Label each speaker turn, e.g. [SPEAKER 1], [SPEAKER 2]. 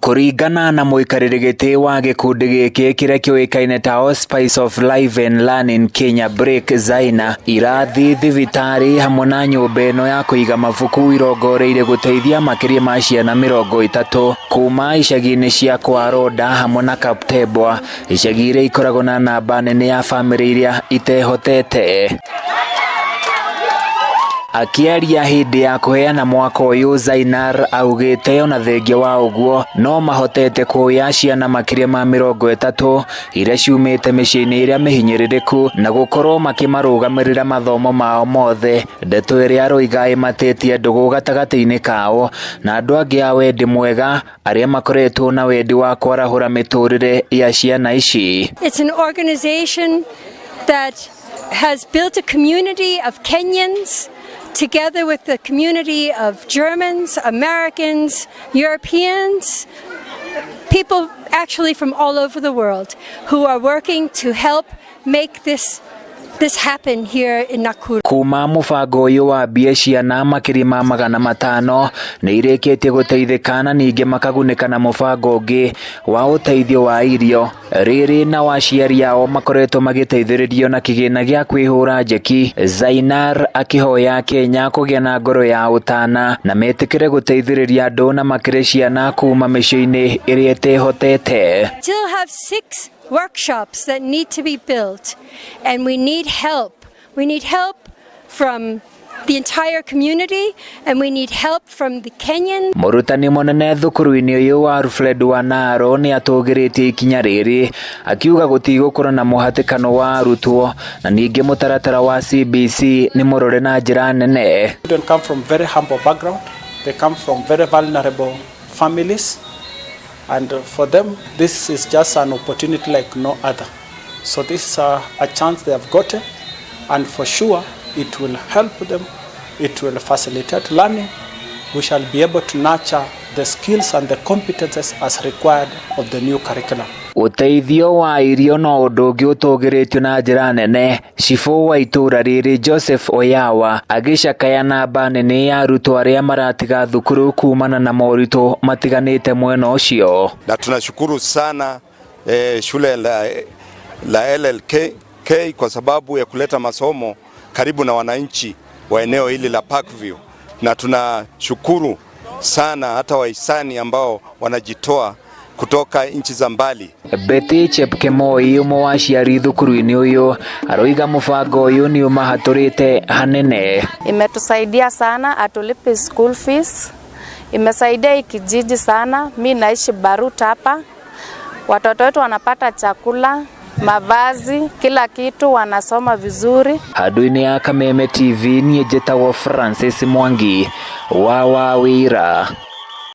[SPEAKER 1] Kũringana na mũikarĩri gĩtĩ wa gĩkundi gĩkĩ kĩrĩa kĩũĩkaine ta Hospice of Life and Learning Kenya Break Zaina, irathi, thibitarĩ hamwe na nyũmba ĩno ya kũiga mabuku irongoreirie gũteithia makĩria ma ciana 30 kuma icagi-inĩ cia Kwaronda hamwe na Kaptembwa, icagi iria ikoragwo na namba nene ya bamĩrĩ iria itehotete. Akĩaria hĩndĩ ya kũheana mwaka ũyũ, Zainar augĩte ona thengia wa ũguo no mahotete kuoya ciana makĩria ma 30 iria ciumĩte mĩciĩ-inĩ ĩrĩa mĩhinyĩrĩrĩku na gũkorwo makĩmarũgamĩrĩra mathomo mao mothe, ndeto ĩrĩa aroiga ĩmatĩtie ndũgũ gatagatĩ-inĩ kao na andũ angĩ a wendi mwega arĩa makoretwo na wendi wa kwarahũra mĩtũrĩre ya ciana ici.
[SPEAKER 2] It's an organization that has built a community of Kenyans together with the community of Germans, Americans, Europeans, people actually from all over the world who are working to help make this happen here in Nakuru.
[SPEAKER 1] Kuma mũbango ũyũ wambie, ciana makĩria ma 500 nĩ irĩkĩtie gũteithĩka na ningĩ makagunĩka na mũbango ũngĩ wa ũteithio wa irio rĩrĩ na aciari ao makoretwo magĩteithĩrĩrio na kĩgĩna gĩa kwĩhũra njeki. Zainar akĩhoya Kenya kũgĩa na ngoro ya ũtana na metĩkĩre gũteithĩrĩria andũ na makĩria ciana kuma mĩciĩ-inĩ ĩrĩa ĩtehotete.
[SPEAKER 2] Still have six workshops that need to be built, and we need help. We need help from the entire community, and we need help from the Kenyans.
[SPEAKER 1] Mũrutani mũnene thukuru-inĩ ũyũ wa Alfred Wanaro nĩ atũgĩrĩtie ikinya rĩrĩ akiuga gũtigũkorwo na mũhatĩkano wa arutwo na ningĩ mũtaratara wa CBC nĩ mũrore na njĩra nene.
[SPEAKER 3] Children come from very humble background. They come from very vulnerable families. And for them, this is just an opportunity like no other. So this is a chance they have gotten, and for sure, it will help them. It will facilitate learning. We shall be able to nurture the skills and the competences as required of the new curriculum.
[SPEAKER 1] Ũteithio wa irio no ũndũ ũngĩ ũtũgĩrĩtio na njĩra nene. Cibũ wa itũũra rĩrĩ Joseph Oyawa agĩcakaya namba nene ya arutwo arĩa maratiga thukuru kumana na moritũ matiganĩte mwena ũcio.
[SPEAKER 4] Na tunashukuru sana shule la LLK K kwa sababu ya kuleta masomo karibu na wananchi wa eneo hili la Parkview, na tunashukuru sana hata wahisani ambao wanajitoa kutoka nchi za mbali.
[SPEAKER 1] Betty Chepkemoi, ũmwe wa aciari thukuru-inĩ ũyũ, aroiga mũbango ũyũ nĩ ũmahatũrĩte hanene.
[SPEAKER 5] Imetusaidia sana, hatulipi school fees. Imesaidia hii kijiji sana. Mi naishi Barut hapa, watoto wetu wanapata chakula, mavazi, kila kitu, wanasoma vizuri.
[SPEAKER 1] Handũ-inĩ ya Kameme TV, niĩ njĩtagwo Francis Mwangi wa Wawira.